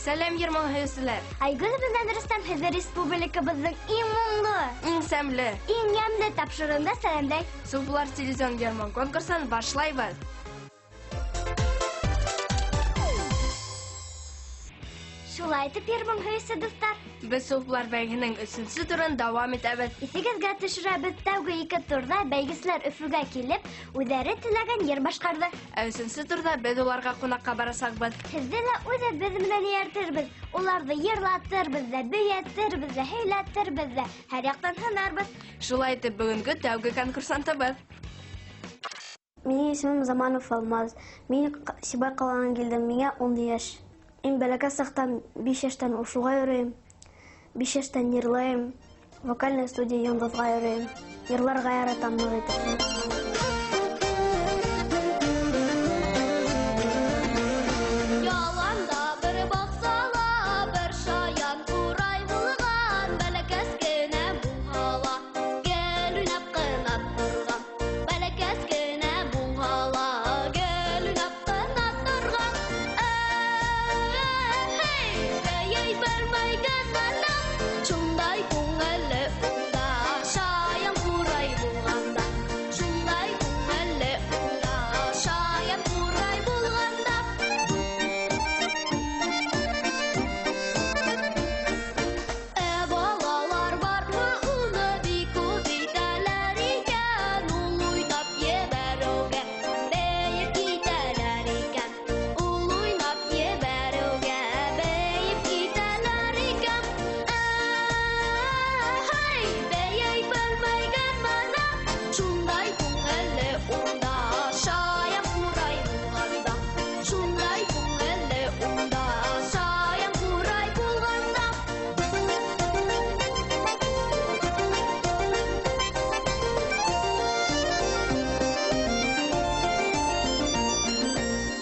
Сәлам, йыр-моң һөючеләр! Айгөл белән Рөстәм һеҙҙе республикабыҙҙың иң моңло, Иң сәмле, иң йәмле тапшырыуында сәләмләй. Сулпылар телевизион йыр-моң конкурсын башлайбыҙ. Шулай итеп, йыр-моң һөйөүсе дуҫтар, Без Сулпылар бәйгеһенең өсөнсө турын дәвам итәбеҙ. Иҫегеҙгә төшөрәбеҙ, тәүге ике турҙа бәйгеселәр Өфөгә килеп, үҙҙәре теләгән йыр башҡарҙы. Ә өсөнсө турҙа беҙ уларға ҡунаҡҡа барасаҡбыҙ. Һеҙҙе лә үҙебеҙ менән эйәртербеҙ, уларҙы йырлатырбыҙ ҙа, бейәтербеҙ ҙә, һөйләтербеҙ ҙә, һәр яҡтан һынарбыҙ. Шулай итеп, бөгөнгө тәүге конкурсантыбыҙ. Минең исемем Заманов Алмаз. Мин Сибай ҡаланан килдем, миңә 10 йәш. Мин бәләкәс саҡтан 5 йәштән ушуға йөрөйем, 5 йәштән йырлайым. Вокальная студия Йондоҙға йөрөйем. Йырларға яратам ныҡ итеп. Яланда бер баҡсала бер шаян ҡурай булған, бәләкәс кенә булһа ла, гел уйнап ҡына торған. Бәләкәс кенә булһа ла, гел уйнап ҡына торған. Эй, бейей белмәйген бала, шундай күңелле унда, шаян ҡурай булғанда. Шундай күңелле унда, шаян ҡурай булғанда. Ә балалар бармы уны бик күп итәләр икән, ул уйнап ебәреүгә бейеп китәләр икән. Ул уйнап ебәреүгә бейеп китәләр икән. Әй, бейей белмәгән бала, шундай күңелле унда, шаян ҡурай булғанда. Шундай күңелле унда, шаян ҡурай булғанда.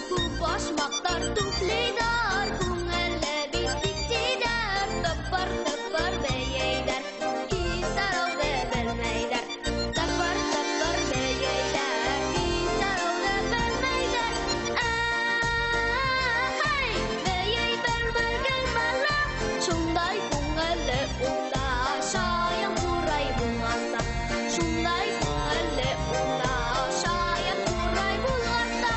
Күп башмаҡтар туфлиҙар, күңелле бит бик тиҙәр, тыпыр-тыпыр бейейҙәр, һис арыуҙы белмәйҙәр. Тыпыр-тыпыр бейейҙәр, һис арыуҙы белмәйҙәр. Әй, бейей белмәгән бала, шундай күңелле унда, шаян ҡурай булғанда. Шундай күңелле унда, шаян ҡурай булғанда.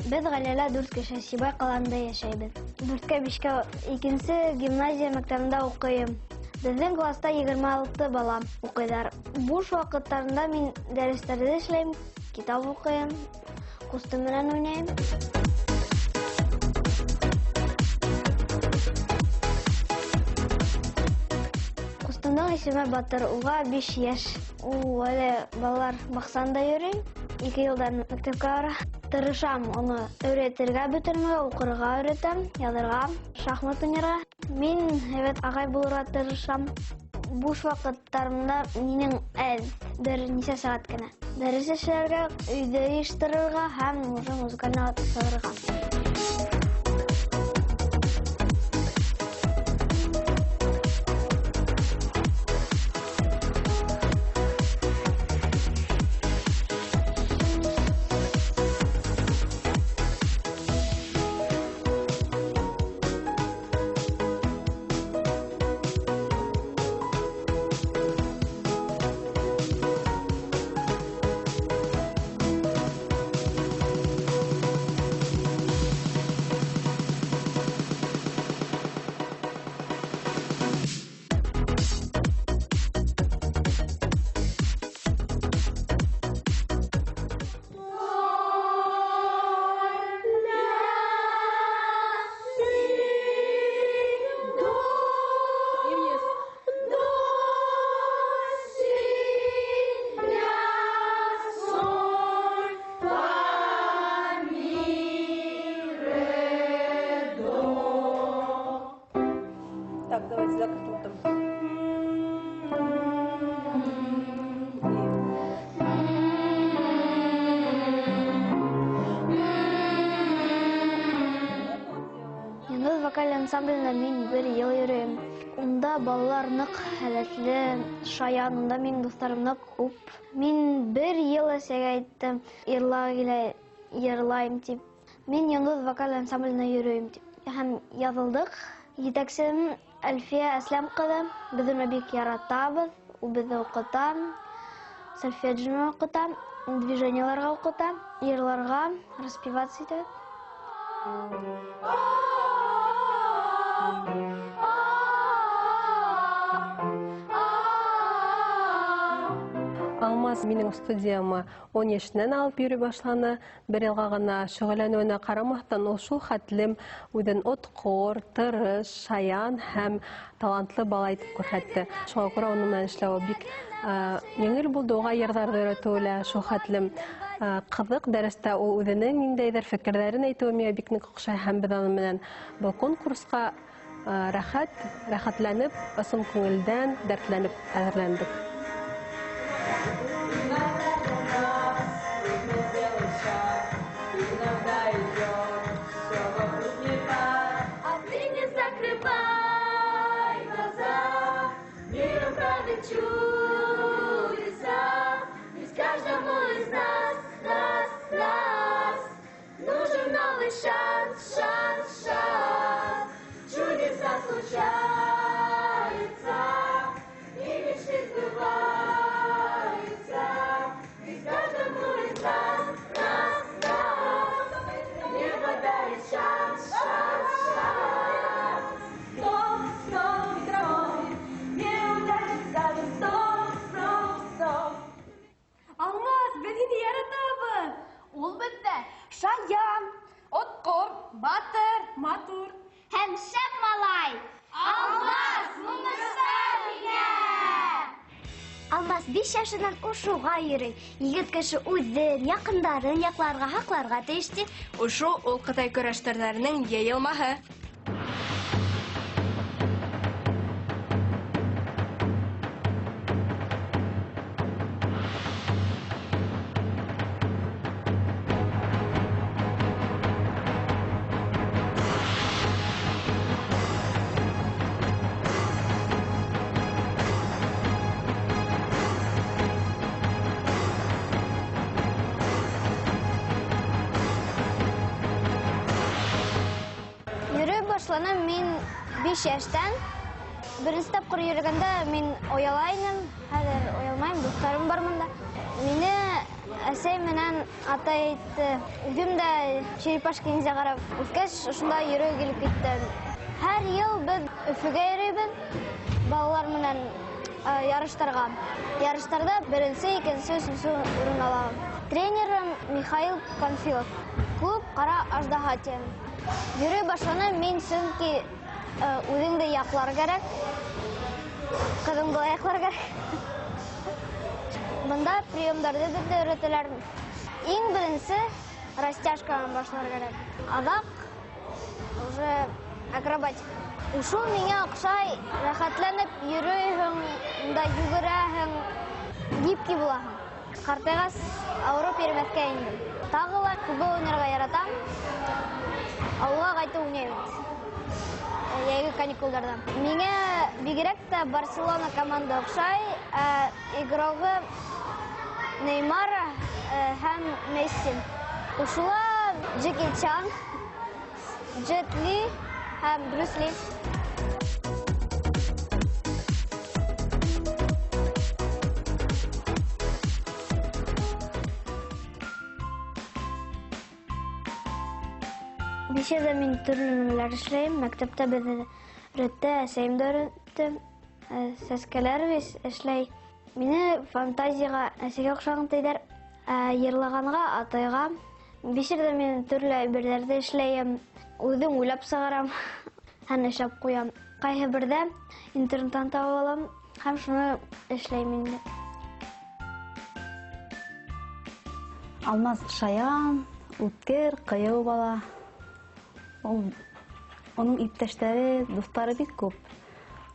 Беҙ ғаиләлә 4 кеше Сибай ҡалаһында йәшәйбеҙ. Дүрткә бишкә икенсе гимназия мәктәбендә уҡыйым. Беҙҙең класта 26 бала уҡыйҙар. Буш ваҡыттарында мин дәрестәрҙе эшләйем, китап уҡыйым, ҡустым менән уйнайым. Ҡустымдың исеме Батыр, уға 5 йәш. Ул әле балалар баҡсаһында йөрөй. 2 йылдан мәктәпкә бара. Тырышам уны өйрәтергә бөтөрмөгә, уҡырға өйрәтәм, яҙырға, шахмат уйнарға. Мин һәйбәт ағай булырға тырышам. Буш ваҡыттарымда минең әҙ, бер нисә сәғәт кенә. Дәрес эшләргә, өйҙө йыйыштырырға һәм уже музыкальныйға сығырға. вокаль ансамбленә мин бер ел йөрим. Унда балалар нык һәләтле, шаян, унда минем дуҫтарым нык күп. Мин бер ел әсәгә әйттем, йырлағы килә, йырлайым дип. Мин Йондоҙ вокаль ансамбленә йөрөйөм дип. Һәм яҙылдыҡ. Етәксем Әлфиә Әсләм ҡыҙы. Беҙ уны бик яратабыҙ. Ул беҙҙе уҡыта. Сольфеджио уҡыта, движениеларға уҡыта, йырларға, распеваться итә. Алмаз минең студияма 10 йәшенән алып йөрөй башланы. Бер йылға ғына шөғөлләнеүенә ҡарамаҫтан, ул шул хәтлем үҙен отҡор, тырыш, шаян һәм талантлы бала итеп күрһәтте. Шуға күрә уның менән эшләүе бик еңел булды. Уға йырҙарҙы өйрәтеүе лә шул хәтлем ҡыҙыҡ. Дәрестә ул үҙенең ниндәйҙер фекерҙәрен әйтеүе миңә бик ныҡ оҡшай, һәм беҙ уның менән был конкурсҡа рәхәтләнеп, ысын күңелдән, дәртләнеп әҙерләндек. Матур һәм шәп малай. Алмаз уңыштар һиңә! Алмаз 5 йәшенән ушуға йөрөй. Егет кеше үҙен, яҡындарын яҡларға, һаҡларға тейеш ти. Ушу ул Ҡытай көрәш төрҙәренең йыйылмаһы. Башланым мин 5 йәштән. Беренсе тапҡыр йөрөгәндә мин ояла инем. Хәҙер оялмайым, дуҫтарым бар мында. Мине әсәй менән атай әйтте. Үҙем дә Черепашки ниндзя ҡарап үҫкәс, шунда йөрөү килеп китте. Һәр йыл беҙ Өфөгә йөрөйбөҙ балалар менән ярыштарға. Ярыштарҙа беренсе, икенсе, өсөнсө урын алабыҙ. Тренерым Михаил Панфилов. Клуб Ҡара Аждаһа тием. Йөрөй башланым мин, сөнки үҙеңде яҡлар кәрәк, ҡыҙыңды ла яҡлар кәрәк. Бында приемдарҙы беҙҙе өйрәтәләр. Иң беренсе растяжканан башлар кәрәк. Аҙаҡ уже акробатика. Ушул миңә оҡшай, рәхәтләнеп йөрөйһөң, унда йүгерәһең, гибкий булаһың. Ҡартайғас ауырып йөрөмәҫкә инде. Тағы ла футбол уйнарға яратам. Ауылға ҡайтып уйнайым. Йәйге каникулдарҙа. Миңә бигерәк тә Барселона команда оҡшай. Игрогы Неймар һәм Месси. Ушула Джеки Чан, Джет Ли һәм Брюс Ли. Бишәҙә мин төрлө нәмәләр эшләйем. Мәктәптә беҙҙе өйрәтте, әсәйем дә өйрәтте. Сәскәләр эшләй. Мине фантазияға әсәйгә оҡшаған тиҙәр, йырлағанға атайға. Бишәҙә мин төрлө әйберҙәрҙе эшләйем. Үҙем уйлап сығарам һәм эшләп ҡуям. Ҡайһы берҙә интернеттан табып алам һәм шуны эшләйем инде. Алмаз шаян, үткер, ҡыйыу бала. Уның иптәштәре, дуҫтары бик күп.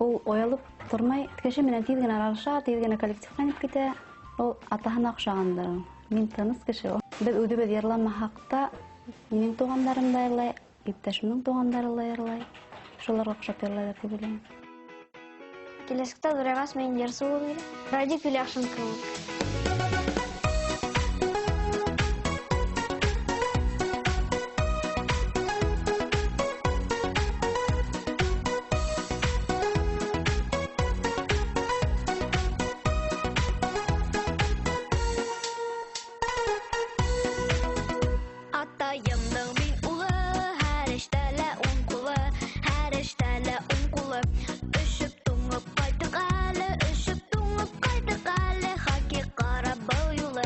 Ул оялып тормай, кеше менән тиҙ генә аралаша, тиҙ генә коллективҡа инеп китә. Ул атаһына оҡшағандыр. Мин тыныс кеше ул. Беҙ үҙебеҙ йырламаһаҡ та, минең туғандарым да йырлай, иптәшемдең туғандары ла йырлай. Шуларга охшап йырлайлар дип уйлыйм. Киләчәктә ҙурайғас мин йырсы булғым килә. Радик Юльякшин кеүек. Атайымдың мин улы, һәр эштә лә уң ҡулы, һәр эштә лә уң ҡулы. Өшөп туңып ҡайттыҡ әле, өшөп туңып ҡайттыҡ әле, хоккей ҡарап был юлы.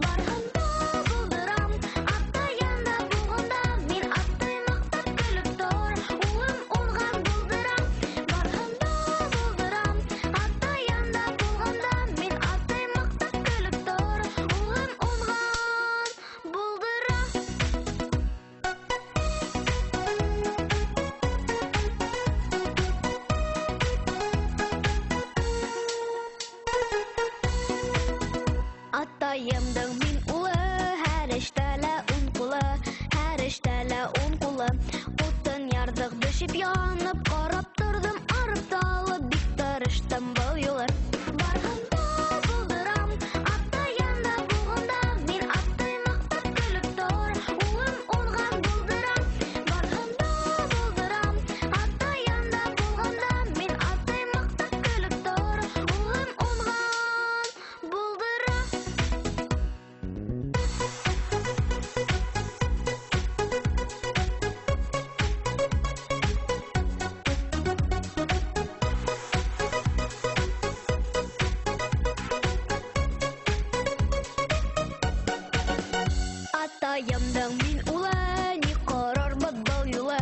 Барһам да булдырам, атайым да булғанда, мин атай маҡтап көлөп тор, улым уңған булдырам. Барһам да булдырам, атайым да булғанда, мин атай маҡтап көлөп тор, улым уңған булдыра. Атайымдың мин улы, һәр эштә лә уң ҡулы, һәр эштә лә уң ҡулы. Утын ярҙыҡ бешеп янып, ҡарап торҙом арып талып, бик тырыштым был юлы. Барһам да булдырам, атайым да булғанда, мин атай маҡтап көлөп тор, улым уңған булдырам. Барһам да булдырам, атайым да булғанда, мин атай маҡтап көлөп тор, улым уңған булдыра. Атайымдың мин улы, ни ҡарарбыҙ был юлы,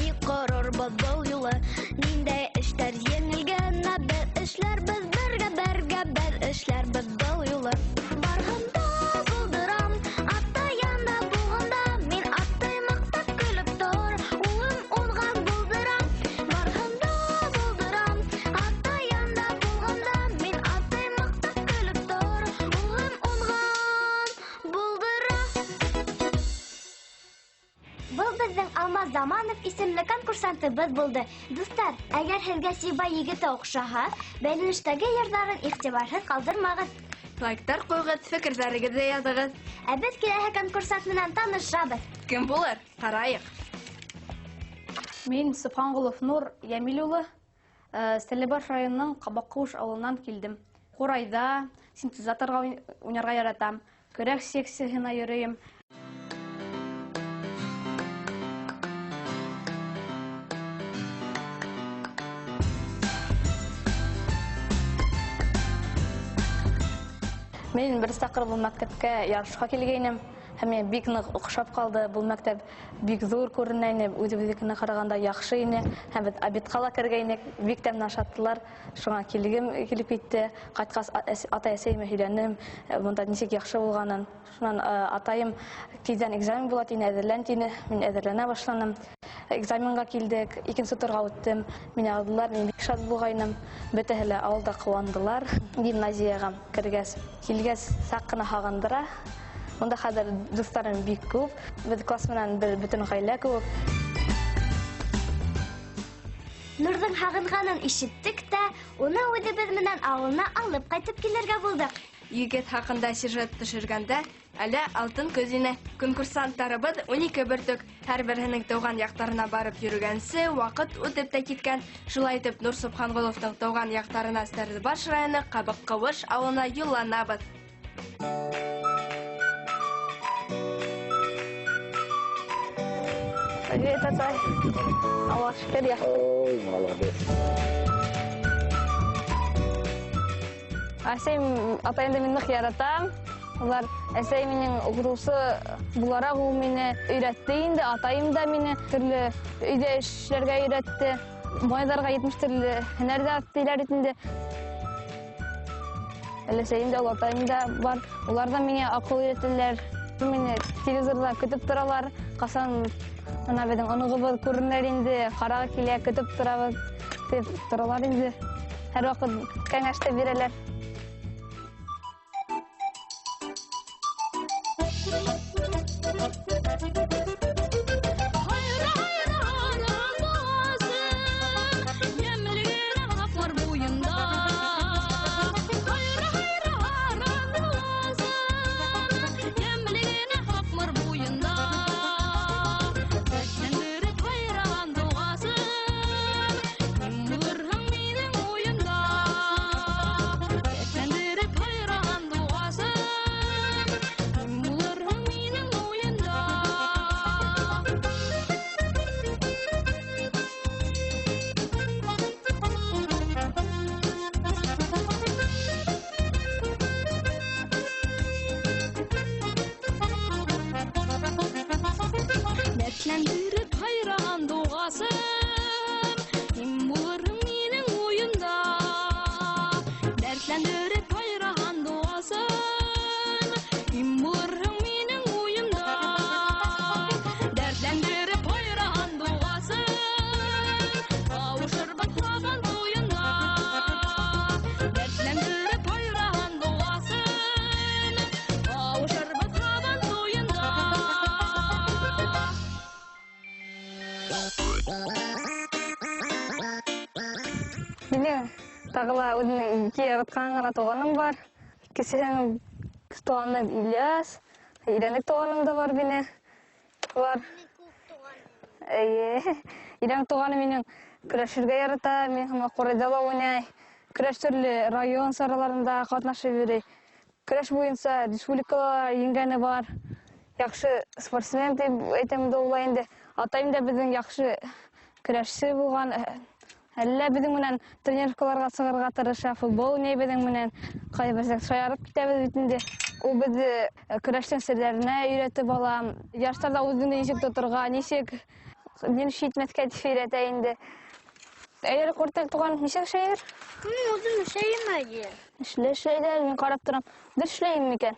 ни ҡарарбыҙ был юлы. Ниндәй эштәр еңел генә, беҙ эшләрбеҙ бергә-бергә, беҙ эшләрбеҙ был юлы. Барһам да булдырам, атайым да булғанда, мин атай маҡтап көлөп тор, улым уңған булдырам. Барһам да булдырам, атайым да булғанда, мин атай маҡтап көлөп тор, улым уңған булдыра. Был беҙҙең Алмаз Заманов исемле конкурсантыбыҙ булды. Дуҫтар, әгәр һеҙгә Сибай егете оҡшаһа, бәйләнештәге йырҙарын иғтибарһыҙ ҡалдырмағыҙ. Лайктар ҡуйығыҙ, фекерҙәрегеҙҙе яҙығыҙ. Ә беҙ киләһе конкурсант менән танышабыҙ. Кем булыр? Ҡарайыҡ. Мин Субханғолов Нур Йәмил улы, Стәрлебаш районының Ҡабаҡҡыуыш ауылынан килдем. Ҡурайҙа, синтезаторға уйнарға яратам, көрәш секцияһына йөрөйөм. Мин бер тапҡыр был мәктәпкә ярышҡа килгәйнем. Һәм миңә бик ныҡ оҡшап ҡалды. Был мәктәп бик ҙур күренә ине, үҙебеҙҙекенә ҡарағанда яҡшы ине. Һәм беҙ обедҡа ла кергәйнек, бик тәмле ашаттылар. Шуңа килгем килеп китте. Ҡайтҡас атай-әсәйемә һөйләнем, бында нисек яҡшы булғанын. Шунан атайым тиҙҙән экзамен була тине, әҙерлән тине. Мин әҙерләнә башланым. Экзаменға килдек, икенсе турға үттем. Мине алдылар, мин бик шат булғайным. Бөтәһе лә ауылда ҡыуандылар. Гимназияға кергәс, килгәс саҡ ҡына һағындыра. Унда хәҙер дуҫтарым бик күп. Беҙ класс менән бер бөтөн ғаилә кеүек. Нурҙың һағынғанын ишеттек тә, уны үҙебеҙ менән ауылына алып ҡайтып килергә булдыҡ. Егет хаҡында сюжет төшөргәндә әле алтын көҙ ине. Конкурсанттарыбыҙ 12 бөртөк. Һәр береһенең тыуған яҡтарына барып йөрөгәнсе ваҡыт үтеп тә киткән. Шулай итеп Нур Субханғоловтың тыуған яҡтарына Стәрлебаш районы Ҡабаҡҡыуыш ауылына юлланабыҙ. Привет, атай. Аллаға шөкөр, яҡшы. Ой, молодец. Әсәйем, атайымды мин ныҡ яратам. Улар әсәй минең уҡытыусы булараҡ ул мине өйрәтте инде, атайым да мине төрлө өйҙә эшләргә өйрәтте. Байҙарға 70 төрлө һөнәр ҙә тиләр бит инде. Әсәйем дә, атайым да бар. Улар ҙа миңә аҡыл өйрәтәләр. Мине телевизорҙа көтөп торалар. Ҡасан бына беҙҙең оноғобоҙ күренер инде, ҡарағы килә, көтөп торабыҙ тип торалар инде. Һәр ваҡыт кәңәш тә бирәләр. Hayra hayra Минең тағы ла үҙемдең ике яратҡан ғына туғаным бар. Икенсеһенең туғаным Ильяс, Ирәнек туғаным да бар минең. Бар. Эйе. Ирәнек туғаным минең көрәшергә ярата, мин һымаҡ ҡурайҙа ла уйнай. Көрәш төрлө район сараларында ҡатнашып йөрөй. Көрәш буйынса республикала еңгәне бар. Яҡшы спортсмен тип әйтәм дә була инде. Атайым да беҙҙең яҡшы көрәшсе булған. Әллә беҙҙең менән тренировкаларға сығырға тырыша, футбол уйнай беҙҙең менән. Ҡайберҙә шаярып китәбеҙ бит инде. Ул беҙҙе көрәштең серҙәренә өйрәтеп ала. Ярыштарҙа үҙеңде нисек тоторға, нисек нисек итмәҫкә тип өйрәтә инде. Әйер ҡортел туған нисек эшләйҙер? Мин үҙем эшләйем әле. Эшләйҙәр, мин ҡарап торам. Дөрөҫ эшләйем микән?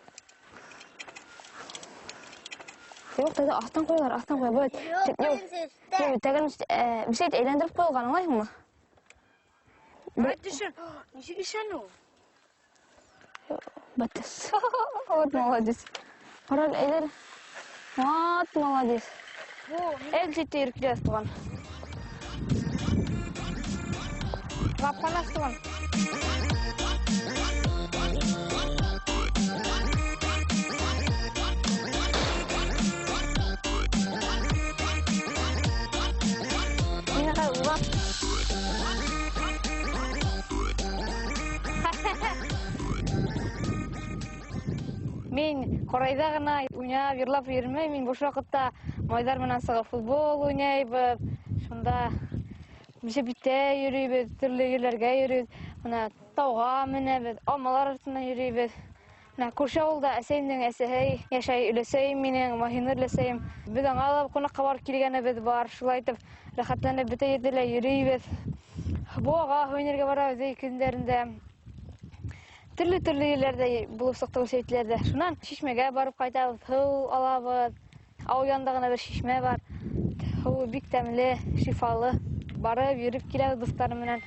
Юҡ, тәүҙә аҫтан ҡуялар, аҫтан ҡуя. Бит. Юҡ, Юҡ, тәгән бесәйт әйләндереп ҡуйылған, аңлайһыңмы? Бер төшөр. Нисек эшләне ул? Бәтес. Вот молодец. Ҡара әле, әйҙә. Вот молодец. Әл ситтә йөрөп киләбеҙ, туған. Лапҡаны ас, туған. Мин ҡорайҙа ғына уйнап, йырлап йөрөмәйем. Мин буш ваҡытта малайҙар менән сығып футбол уйнайбыҙ. Шунда битә йөрөйбөҙ, төрлө ерләргә йөрөйбөҙ. Бына тауға менәбеҙ, алмалар артынан йөрөйбөҙ. Бына күрше ауылда әсәйемдең әсәһе йәшәй, өләсәйем минең, Маһинур өләсәйем. Беҙ аңа ла ҡунаҡҡа барып килгәнебеҙ бар. Шулай итеп рәхәтләнеп бөтә ерҙә лә йөрөйбөҙ. Быуаға һөйөнөргә барабыҙ йәй көндәрендә. Төрлө-төрлө ерләрҙә булып сыҡты ул сәйтләрҙә. Шунан шишмәгә барып ҡайтабыҙ, һыу алабыҙ. Ауыл янында ғына бер шишмә бар. Һыуы бик тәмле, шифалы. Барып йөрөп киләбеҙ дуҫтарым менән.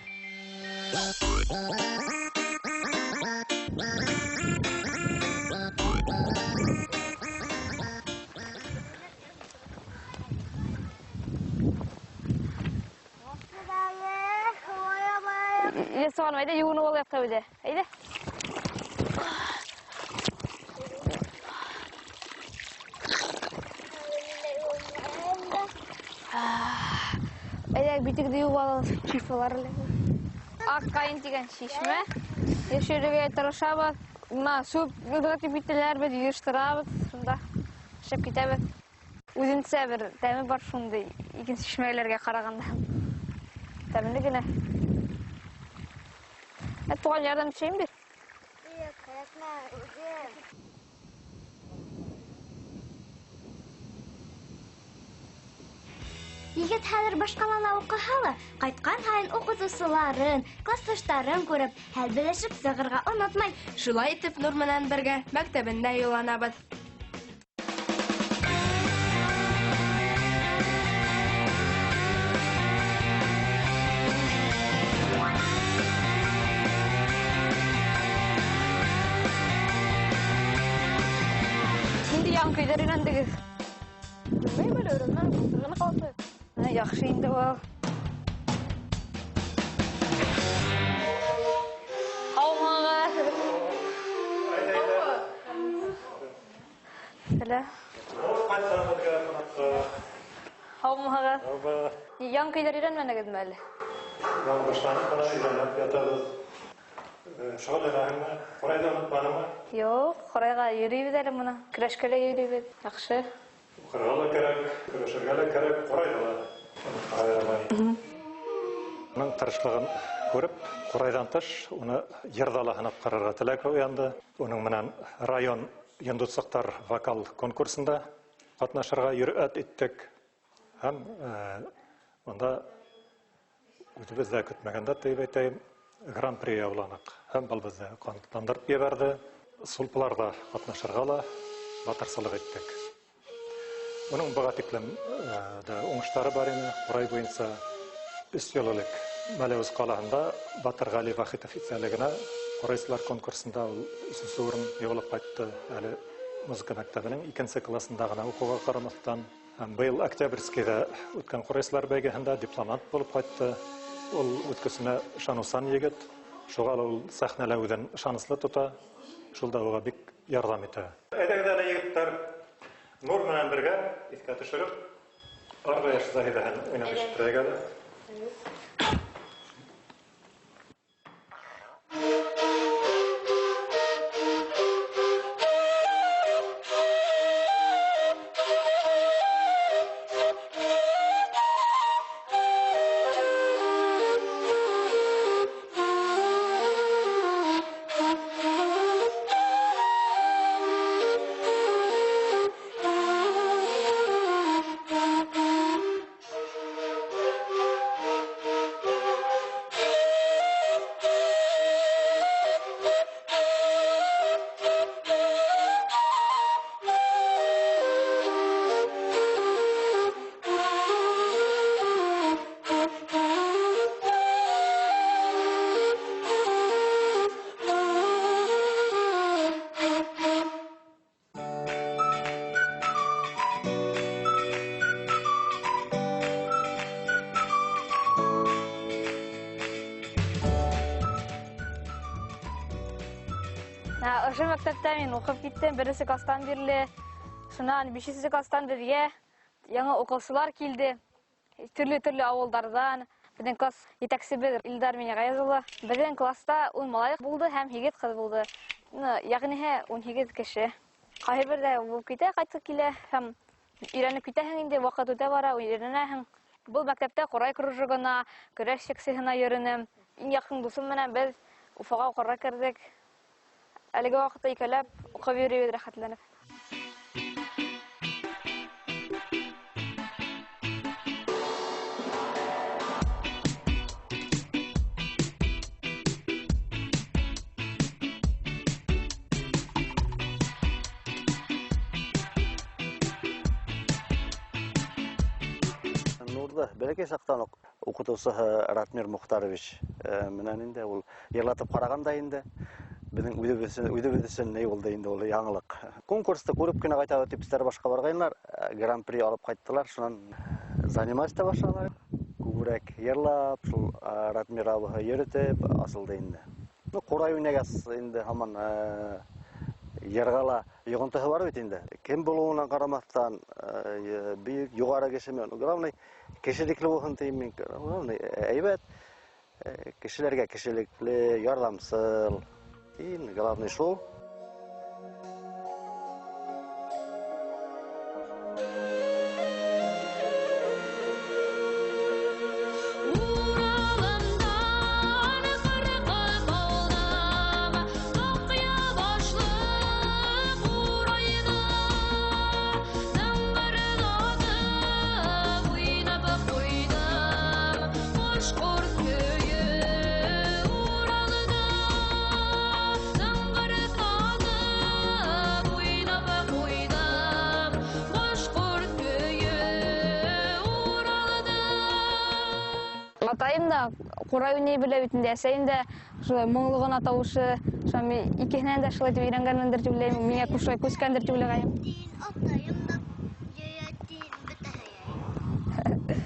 Йә, сығарма, әйҙә, йыуынып алайыҡ тәүҙә. Әйҙә. Әйҙә, битегеҙҙе йыуып алығыҙ, шифалар әле. Аҡ ҡайын тигән шишмә. Йәшерергә тырышабыҙ. Бына сүп ырғытып китәләр, беҙ йыйыштырабыҙ, шунда эшләп китәбеҙ. Үҙенсә бер тәме бар шундай, икенсе шишмәләргә ҡарағанда. Тәмле генә. Ә, туған ярҙам итәйем бит. Юҡ, кәрәкмәй, үҙем. Егет хәҙер баш ҡалала уҡыһа ла, ҡайтҡан һайын уҡытыусыларын, класташтарын күреп, хәл белешеп сығырға онотмай. Шулай итеп, Нур менән бергә мәктәбенә юлланабыҙ. Ниндәй яңы көйҙәр өйрәндегеҙ? Белмәйем әле, өйрәнмәнем, былтыр ғына ҡалды. Яҡшы инде ул. Һаумығыҙ. Сәләм. Һаумыһығыҙ. Яңы көйҙәр өйрәнмәнегеҙме әле? Яңы башланып ҡына өйрәнеп ятабыҙ. Шөғөлләнәһеңме? Ҡорайҙы онотманыңмы? Юҡ, ҡорайға йөрөйбөҙ әле бына. Көрәшкә лә йөрөйбөҙ. Яҡшы. Уҡырға ла кәрәк, көрәшергә лә кәрәк, ҡорайҙы ла онотмаға ярамай. Уның тырышлығын күреп, ҡорайҙан тыш, уны йырҙа ла һынап ҡарарға теләк уянды. Уның менән район йондоҙсоҡтар вокал конкурсында ҡатнашырға йөрьәт иттек. Һәм унда үҙебеҙ ҙә көтмәгәндә, тип әйтәйем, гран-при яуланыҡ. Һәм был беҙҙе ҡанатландырып ебәрҙе. Сулпыларҙа ҡатнашырға ла батырсылыҡ иттек. Уның быға тиклем дә уңыштары бар ине. Ҡурай буйынса өс йыл элек Мәләүез ҡалаһында Батырғали Вахитов иҫтәлегенә ҡурайсылар конкурсында ул өсөнсө урын яулап ҡайтты. Әле музыка мәктәбенең икенсе класында ғына уҡыуға ҡарамаҫтан. Һәм быел Октябрьскийда үткән курайсылар бәйгеһендә дипломант булып кайтты. Ул үз көченә ышанучан егет. Шуңа ла ул сәхнәлә үзен ышанычлы тота. Шул да уга бик ярдәм итә. Әйдәгез әле, егетләр, Нур белән бергә искә төшереп, Аргаяш Заһидәһен уйнап ишеттерәйек әле. Ошо мәктәптә мин уҡып киттем, беренсе класстан бирле. Шунан бишенсе класстан беҙгә яңы уҡыусылар килде. Төрлө-төрлө ауылдарҙан. Беҙҙең класс етәксебеҙ Илдар Минәғәйез улы. Беҙҙең класста 10 малай булды һәм 8 ҡыҙ булды. Йәғниһе 18 кеше. Ҡайһы берҙә булып китә, ҡайтып килә һәм өйрәнеп китәһең инде, ваҡыт үтә бара, өйрәнәһең. Был мәктәптә ҡурай кружогына, көрәш секцияһына йөрөнөм. Иң яҡын дуҫым менән беҙ Уфаға уҡырға керҙек. Әлеге ваҡытта икәүләп уҡып йөрөйбөҙ рәхәтләнеп. Нурҙы бәләкәй саҡтан уҡ уҡытыусыһы Ратмир Мухтарович менән инде ул йырлатып ҡараған да инде. Беҙҙең үҙебеҙ өсөн ни булды инде ул яңылыҡ. Конкурсты күреп кенә ҡайтабыҙ тип эстәр башҡа барғайнылар, гран-при алып ҡайттылар, шунан заниматься итә башланылар. Күберәк йырлап, шул Ратмир абыһы йөрөтөп асылды инде. Ҡурай уйнағас инде һаман йырға ла йоғонтоһо бар бит инде. Кем булыуына ҡарамаҫтан, бөйөк, юғары кешеме, главный кешелекле булһын тием мин. Главный әйбәт, кешеләргә кешелекле, ярҙамсыл. И главный шул. Атайым да ҡурай уйнай белә бит инде, әсәйем дә шулай моңло ғына тауышы, шуға мин икеһенән дә шулай итеп өйрәнгәнмендер тип уйлайым, миңә шулай күскәндер тип уйлайым. Атайым да йәйәтин бөтәһе.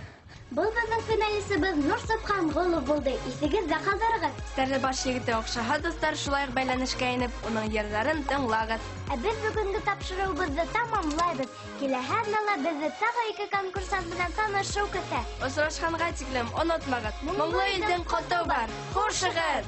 Был беҙҙең финалисыбыҙ Нур Субханғолов булды. Иҫегеҙҙә ҡалдырығыҙ. Стәрлебаш егете оҡшаһа, дуҫтар, шулай уҡ бәйләнешкә инеп, уның йырҙарын тыңлағыҙ. Ә беҙ бөгөнгө тапшырыуыбыҙҙы тамамлайбыҙ. Киләһе аҙнала беҙҙе тағы ике конкурсант менән танышыу көтә. Осрашҡанға тиклем онотмағыҙ. Моңло илдең ҡото бар. Хушығыҙ!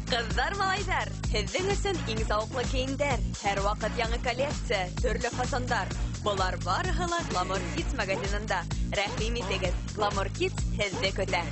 Ҡыҙҙар, малайҙар, һеҙҙең өсөн иң зауыҡлы кейемдәр, һәр ваҡыт яңы коллекция, төрлө фасондар. Былар барыһы ла Glamour Kids магазинында. Рәхим итегеҙ, Glamour Kids һеҙҙе көтә.